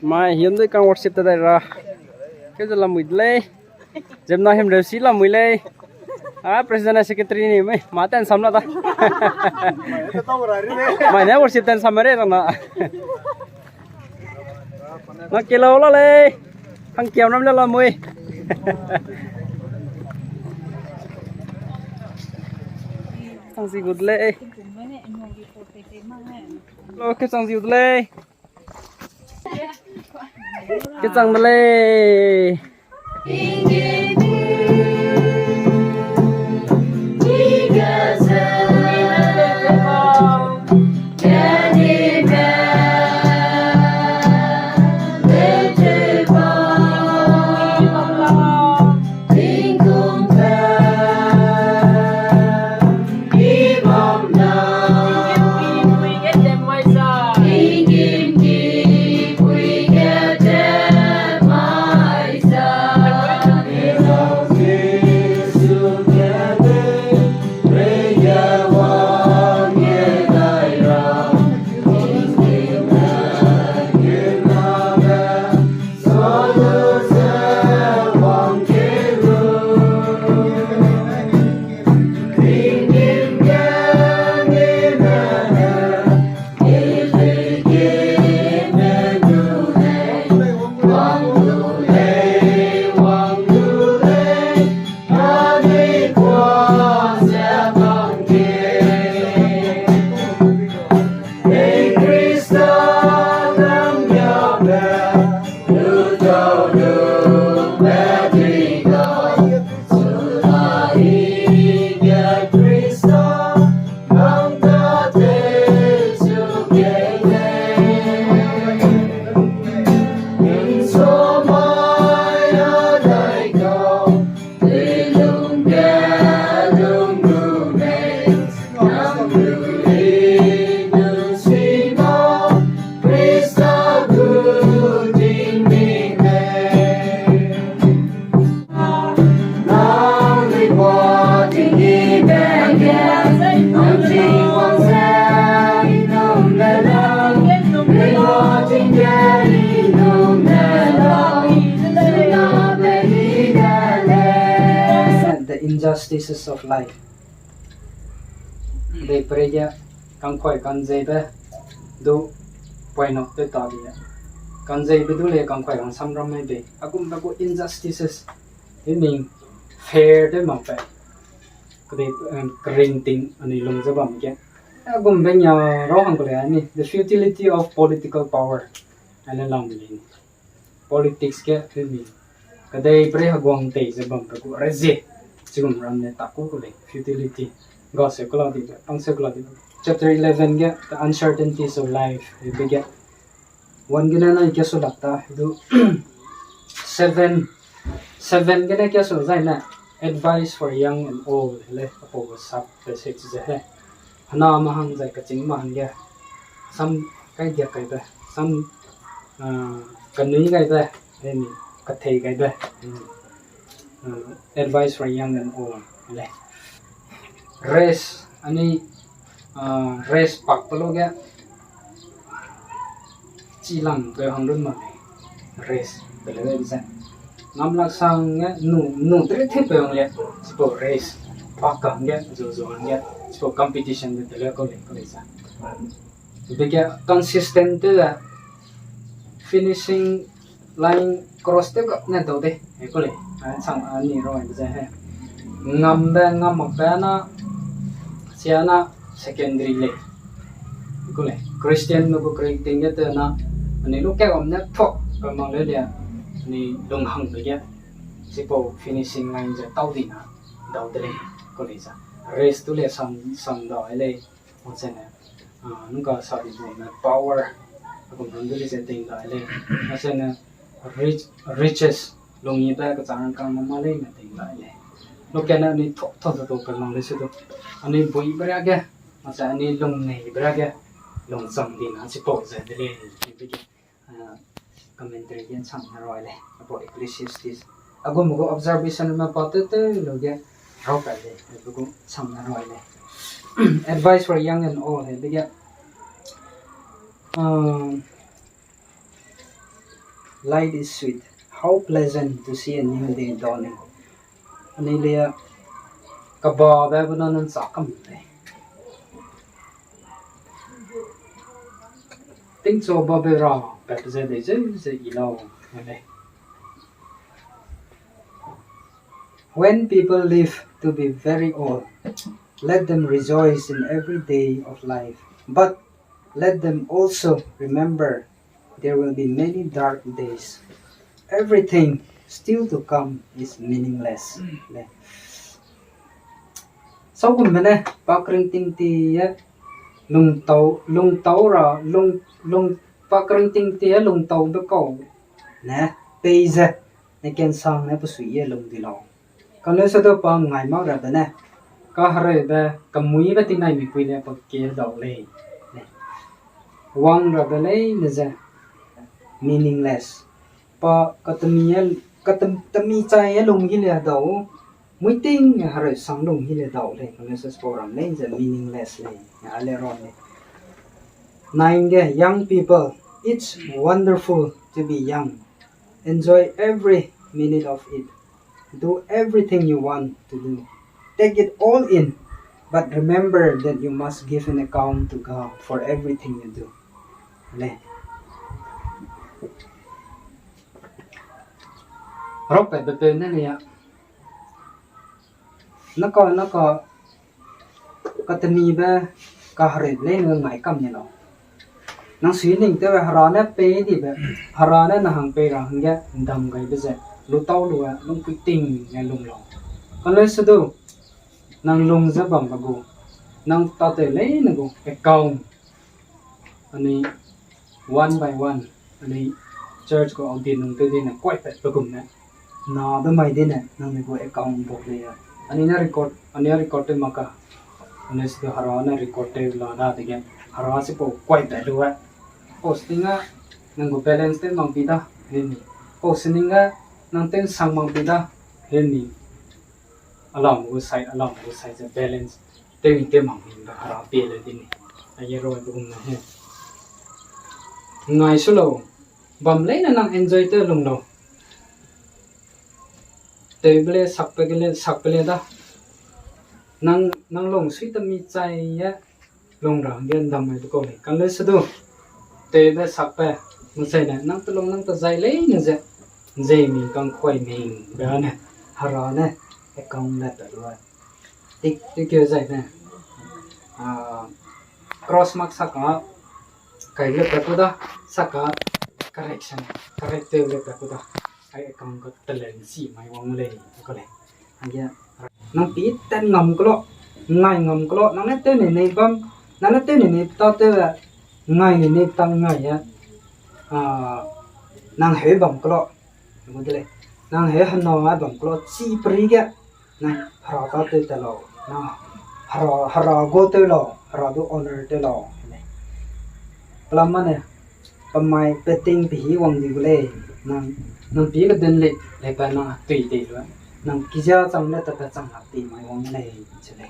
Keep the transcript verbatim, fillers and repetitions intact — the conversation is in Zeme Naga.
Mai hiam dui kang worship ta dai ra. Ke ze lamui de lei. Zemna him reu si lamui lei. A president a secretary ni mai ma ten sam la da. Mai ne worship ten sam re rana. Na ke lau la lei. Hang kiam ram le lamui. Chang zi gut lei. Lo ke chang zi gut lei. Ke chang de lei. The injustices of life. Dei perege kangkoi kanzeibe du poinok te ta di. Kanzeibe du le kangkoi hang samram mai bei. Agumbe gu injustices. Himing fair de mak pe. Kedei, em, kering ting anui lung ze bam ge. Agumbe nia rau hang kele ani, the futility of political power. Ale lam le. Politics ge himing. Kedei pre heguang tei ze bam pe gu rezie. Chigum ram ne taku kele futility. Ga se kela di, pang se kela di. Chapter eleven ge, the uncertainties of life. Ebe ge. One gene nai kesu lak ta, du seven, seven gene kesu zai ne, advice for young and old, le, apau sub basic ze he. Hena mahang zai kaching mahang ge, sam kai diak kaibe, sam, ah, kanui kaibe, then kathei kaibe, then, ah, advice for young and old, le. Race, ani, ah, race pak pe lo ge, chi lang pe hang run ma, race pe le ze. Ngam lak sang ge nu, nu tre the pe hang le, sipo race, pak hang ge, zu zu hang ge, sipo competition de te le ko le, ko le za. Be ge consistent te le, finishing line cross tew gap ne dau de, he ku lei, a, chang a ni rau ai ze he. Ngambe, ngam makbe na, sia na secondary lei. He ku lei, Christian nu gu kering ting ge te na, ani lu ke gam ne thok, ka mang le le, ani lung hang de ge, sipo finishing line ze tau di na, dau de lei, ku lei za. Race tu le sang, sang dau ai lei, Mak zene, ah, nungka sa di bam ne power, a kum hang du di ze ting dai lei. Mak zene, rich-, riches, lungyibe kechang rangkang ma ma lei ne ting dai lei. Lukene anui thok thok ze du pe mang lei se du. Anui buibe riage, mak ze anui lungneibe riage, lungchang di na chipau ze de lei. Ah, commentary ge nsang ne roi lei, apau Ecclesiastes. Agum gu observation ma pa te te lu ge rau kai lei, agu nsang ne roi lei. Advice for young and old, he, be ge, um, Light is sweet. How pleasant to see a new day dawning. Anui le kababe bena nan cha kam lei. Tingchu babe ra, pe ze de ze ze i lau, lei. When people live to be very old, let them rejoice in every day of life. But let them also remember there will be many dark days. Everything still to come is meaningless. Le. Sau gum mene, pakring ting ti ye, lung tau, lung tau ra, lung, lung, pakring ting ti ye, lung tau be kau. Ne, pei ze, ne kensang ne pesui ye lung di lau. Kane se du pa ngai mak rabe ne, kahereube, kamuibe tingnai mipui le pa ke dau lei. Wang rabe lei ne ze, meaningless. Pa katemi ye, katem-, temi chai ye lung hi le dau, muiting hereu sang lung hi le dau lei, kane se spau ram lei ze meaningless lei, ne ale ro lei. Nine ge, young people, it's wonderful to be young. Enjoy every minute of it. Do everything you want to do. Take it all in, but remember that you must give an account to God for everything you do. Le. Rope be pe ne ne ya. Naka, naka, katemibe, kahereube lei ne ngai kam ne lau. Nang sui ning tew Hera ne pei dibe, Hera ne nang hang pei ra hangge ndam gaibe ze, lu tau lu e, lung pui ting ne lung lau. Kane se du, nang lung ze bambe gu, nang tâtew leine gu account. Anui one by one, anui church gu audit nung tew dine kuaipatbe gum ne, na be mai dine, nangnui gu account book lei ya. Anui ne record, anui record tew mak ka. Anui se du Hera ne record tew la dadege, Hera sipau kuaipat lu e. Pau sining a, nang gu balance tew mak bi da, heni. Pau sining a, nang tew nsang mak bi da, heni. Alam gu side, alam gu side ze balance tew tew mak bi da Hera pie le dine. Aye roi be gum ne he. Ngai su lau, bam leine nang enjoy tew lung lau. Tewbe le, sakbe le, sakbe le da. Nang, nang lungsui temi chai ye, lung ra hangge ndam maibe kau lei. Kane se du, tewbe sakbe, machaine, nang telung nang tezai leine ze, nzei mi kangkuai mingbe ne, Hera ne, account le pe lu e. Tik, tik keu zai ne, cross mark saka, kai le pe ku da, saka, correction, correct tew le pe ku da. Ai account ka talent si mai wang lei, ka lei. Hangge, nang pi tat ngam kelo, ngai ngam kelo, nang ne tew nei nei bam, nang ne tew nei nei ta tew, ngai nei nei ta ngai e, nang heu bam kelo, gu de lei, nang heu hena ngai bam kelo, chi peri ge, nang Hera ta tew ta lau, nang Hera, Hera gu tew lau, Hera du honor tew lau, lei. Pelam mane, pemai peting pehî wang di gu lei, nang, nang pi kedun lei, lei pa nang tui tei lu, nang kizia chang le ta pa chang hak ti mai wang lei, chi lei.